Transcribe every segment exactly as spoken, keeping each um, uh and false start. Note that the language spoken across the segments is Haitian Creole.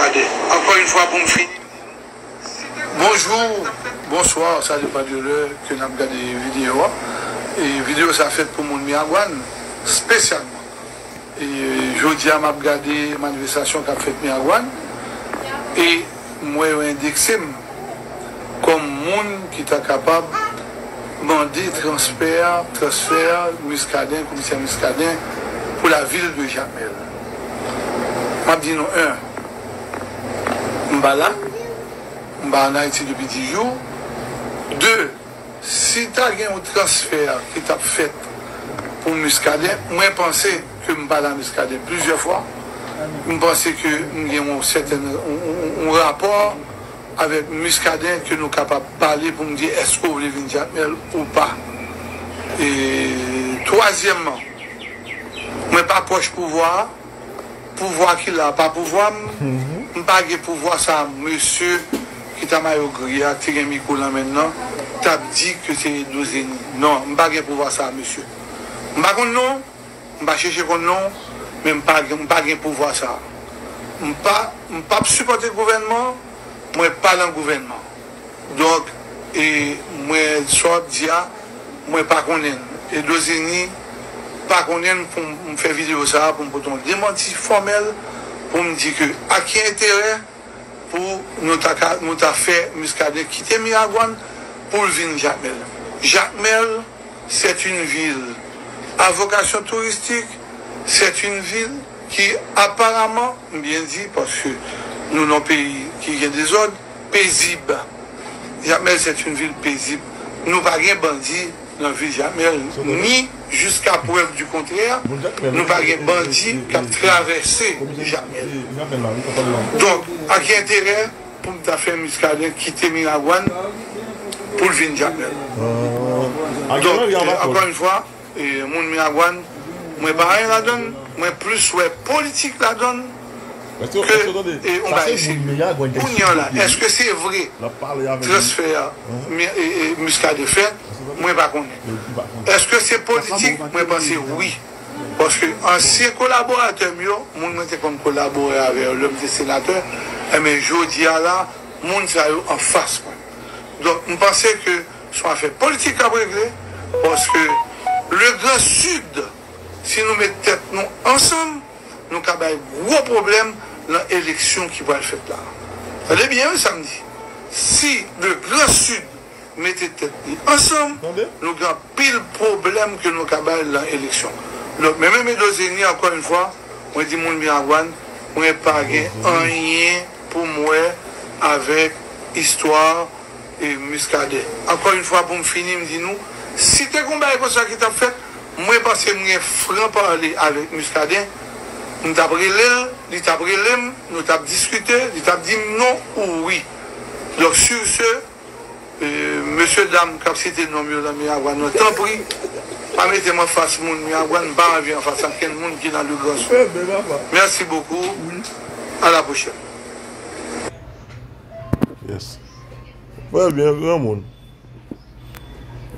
Gade, ankò yon fwa pou m fini. Bonjou, bonswa, sa depann de lè ke n ap gade videyo a. E videyo sa fèt pou moun Miragwàn, espesyalman. E jodi a, m ap gade manifestasyon k ap fèt Miragwàn. E m wè yo endekse m kòm moun ki ta kapab mande transfè, transfè Muscadin, komisè Muscadin, pou la vil de Jakmèl. M ap di nou, en, m pa la, m pa ann Ayiti depi dis jou. De, si ta gen yon transfè ki t ap fèt pou Muscadin, mwen panse ke m pale a Muscadin plizyè fwa. M panse ke m gen yon sèten, yon, yon, yon rapò avèk Muscadin ke nou kapab pale pou m di èske w vle vin Jakmèl ou pa. E twazyèmman, mwen pa pwòch pouvwa a. Pouvwa ki la pa pouvwa m. M pa gen pouvwa sa a, mesye ki ta mayo gri a, ki te gen mikwo nan men l nan, t ap di ke se Dozeni. Non, m pa gen pouvwa sa a, mesye. M pa konn non w, m pa chèche konn non w, men m pa gen, m pa gen pouvwa sa a. M pa, m p ap sipòte gouvènman, mwen pa nan gouvènman. Donk, e mwen, sa w ap di a, mwen pa konnen l. E Dozeni pa konnen l pou m, m fè videyo sa a, pou m pote yon demanti fòmèl, pou m di ke a ki enterè pou nou ta ka, nou ta fè Muscadin kite Miragwàn pou l vin Jakmèl. Jakmèl, c'est une ville à vocation touristique, c'est une ville qui apparemment, m byen di, paske nou nan peyi ki gen dezòd, pezib. Jakmèl, c'est une ville paisible. Nou pa gen bandi nan vil Jakmèl, ni jiska prèv di kontrè, nou pa gen bandi k ap travèse Jakmèl. Donk, a ki enterè pou m ta fè Muscadin kite Miragwàn pou l vin Jakmèl? Donk, e, ankò yon fwa, e, moun Miragwàn, mwen pa anyen ladann, mwen plis wè politik ladann ke, e, yon bagay serye. Kounye a la, èske se vre transfè a, mi-, e, e, Muscadin fèt? Mwen pa konnen. Èske se politik? Mwen panse wi. Paske ansyen kolaboratè m yo, moun mwen te konn kolabore avè yo lè m te senatè, enben, jodi a la, moun sa yo anfas mwen. Donk, m panse ke se yon afè politik k ap regle, paske le Grand Sud, si nou met tèt nou ansanm, nou ka bay gwo pwoblèm nan eleksyon ki pral fèt la. Tande byen, wi, sa m di. Si le Grand Sud mete tèt li ansanm, nou gen anpil pwoblèm ke nou ka bay nan eleksyon. Donk, men menm Edo Zeni, ankò yon fwa, mwen di moun Miragwàn, mwen pa gen anyen pou m wè avèk istwa, e, Muscadin. Ankò yon fwa, pou m fini, m di nou, si te gen yon bagay konsa ki t ap fèt, mwen panse m gen franc parler avèk Muscadin, m t ap rele l, li t ap rele m, nou t ap diskite, li t ap di m non ou wi. Donk, sur ce, e, mesye dam k ap site non m yo nan Miragwàn nan, tanpri, pa mete m anfas moun Miragwàn, m pa anvi anfas ankenn moun ki nan le Grand Sud. Merci beaucoup. À la prochaine. Yes. Trè byen, granmoun.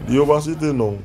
Di yo pa site non.